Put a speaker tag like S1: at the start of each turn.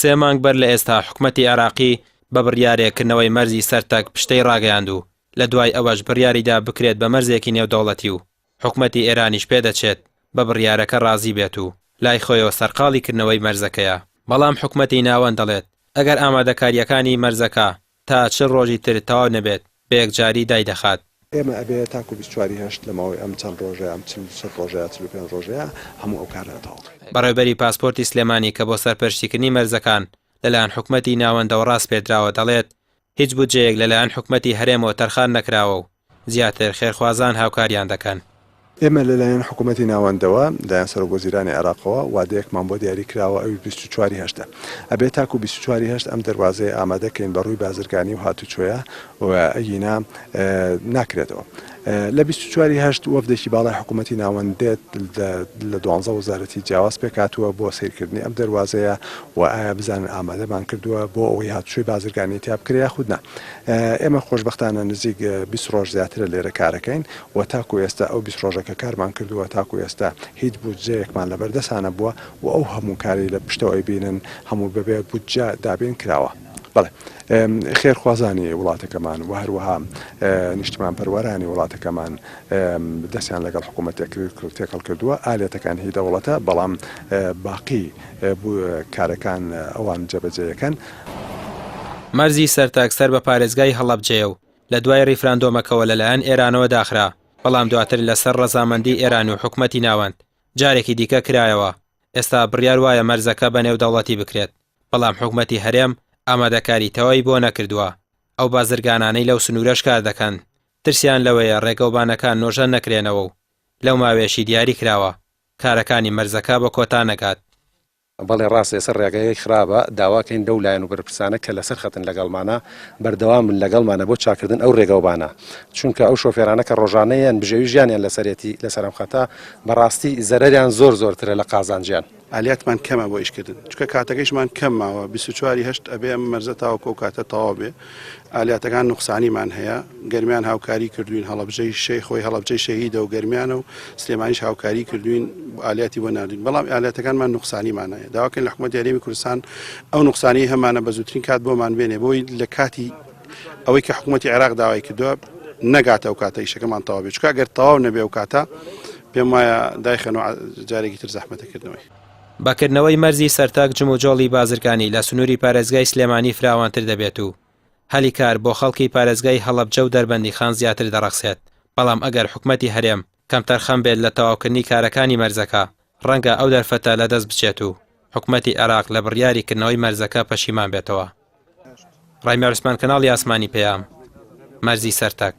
S1: سێ مانگ بەر لە ئێستا حکومەتی عێراقی بە بڕیارێک کردنەوەی مەرزی سەرتەک پشتەی ڕاگەیاند و لە دوای ئەوەش بڕیاریدا بکرێت بە مەرزێکی نێودەوڵەتی و حکومەتی ئێرانیش پێدەچێت بە بڕیارەکە ڕازی بێت و لای خۆیەوە سەرقاڵی کردنەوەی مەرزەکەیە، بەڵام حکومەتی ناوەند دەڵێت ئەگەر ئامادەکارییەکانی مەرزەکە تا 40 ڕۆژی تر تەواو نەبێت بە یەکجاری دایدەخات.
S2: ئێمە ئەبێ تاکو 24 ی هەشت لە ماوەی ئەم چەند ڕۆژەیا، ئەم 40 ڕۆژەیا، 45 ڕۆژەیا هەموو ئەو کارانە تەواو کەین.
S1: بەڕێوبەری پاسپۆرتی سلێمانی کە بۆ سەرپەرشتیکردنی مەرزەکان لەلایەن حکومەتی ناوەندەوە ڕاسپێردراوە دەڵێت، هیچ بودجەیەک لەلایەن حکومەتی هەرێمەوە تەرخان نەکراوە و زیاتر خێرخوازان هاوکاریان دەکەن.
S2: ئێمە لەلایەن حکوومەتی ناوەندەوە، لایەن سەرۆکوەزیرانی عێراقەوە وادەیەکمان بۆ دیاری کراوە ئەویش 24 ی هەشتە. ئەبێ تاکوو 24 ی هەشت ئەم دەروازەیە ئامادە کەین بە ڕووی بازرگانی و هاتوچۆیا و ئەگینا ناکرێتەوە. لە 24 ی هەشت وەفدێکی باڵای حکوومەتی ناوەند دێت لە دوانزە وەزارەتی جیاواز پێکهاتووە بۆ سەیرکردنی ئەم دەروازەیە و ئایا بزانن ئامادەمان کردووە بۆ ئەوەی هاتوچۆی بازرگانی تیا بکرێ یاخود نا. ئێمە خۆشبەختانە نزیک 20 ڕۆژ زیاترە لێرە کارەکەین و تاکو ئێستا ئەو 20 ڕۆژە کە کارمان کردووە تاکو ئێستا هیچ بودجەیەکمان لەبەر دەسا نەبووە و ئەو هەموو کارەی لە پشتەوە ئەیبینن هەموو بەبێ بودجە دابین کراوە. بەڵێ خێرخوازانی وڵاتەکەمان و هەروەها نیشتیمانپەروەرانی وڵاتەکەمان دەستیان لەگەڵ حکوومەت تێکەڵ کردووە، ئالێتەکان هی دەوڵەتە بەڵام باقی کارەکان ئەوان جێبەجێیەکەن.
S1: مەرزی سەرتەک سەر بە پارێزگای هەڵەبجەیە و لە دوای ڕیفراندۆمەکەوە لەلایەن ئێرانەوە داخرا، بەڵام دواتر لەسەر ڕەزامەندی ئێران و حکومەتی ناوەند جارێکی دیکە کرایەوە، ئێستا بڕیار وایە مەرزەکە بە نێودەوڵەتی بکرێت، بەڵام حکومەتی هەرێم ئامادەکاری تەواوی بۆ نەکردووە، ئەو بازرگانانەی لەو سنوورەش کار دەکەن ترسیان لەوەیە ڕێگەوبانەکان نۆژەن نەکرێنەوە و لەو ماوەیەشی دیاری کراوە کارەکانی مەرزەکە بە کۆتا نەگات.
S3: بەڵێ ڕاستە ئێستا ڕێگایەک خراپە، داواکەین لەو لایەن و بەرپرسانە کە لەسەر خەتن لەگەڵمانە بەردەوام بن لەگەڵمانە بۆ چاکردن ئەو ڕێگەوبانە، چونکە ئەو شۆفێرانە کە ڕۆژانە یەن بژێوی ژیانیان لەسەرێتی لەسەر ئەم خەتە بەڕاستی زەرەریان زۆر زۆرترە لە قازانجیان.
S4: ئالیاتمان کەمە بۆ ئیشکردن چونکە کاتەکەیشمان کەم ماوە 24 ی هەشت ئەبێ ئەم مەرزە تاوەکو ئەو کاتە تەواو بێ ئالیاتەکان نوقسانیمان هەیە گەرمیان هاوکاری کردوین هەڵەبجەی شەی خۆی هەڵەبجەی شەهیدە و گەرمیانە و سلێمانیش هاوکاری کردوین ئالیاتی بۆ ناردوین بەڵام ئالیاتەکانمان نوقسانیمان هەیە داواکەین لە حکومەتی هەرێمی کوردستان ئەو نوقسانی هەمانە بە زووترین کات بۆمان بێنێ بۆی لە کاتی ئەوەی کە حکوومەتی عێراق داوای کردووە نەگاتە ئەو کاتە ئیشەکەمان تەواو بێت چونکە ئەگەر تەواو نەبێ ئەو کاتە پێم وایە دایخەن و جارێکی تر زەحمەتەکردنەوەی.
S1: بە کردنەوەی مەرزی سەرتاک جموجۆڵی بازرگانی لە سنووری پارێزگای سلێمانی فراوانتر دەبێت و هەلی کار بۆ خەڵکی پارێزگای هەڵەبجە و دەربەندیخان زیاتر دەڕەخسێت، بەڵام ئەگەر حکومەتی هەرێم کەمتەرخەم بێت لە تەواوکردنی کارەکانی مەرزەکە، ڕەنگە ئەو دەرفەتە لەدەست بچێت و حکومەتی عێراق لە بڕیاری کردنەوەی مەرزەکە پەشیمان بێتەوە. ڕایمی عوسمان کەناڵی ئاسمانی پەیام، مەرزی سەرتەک.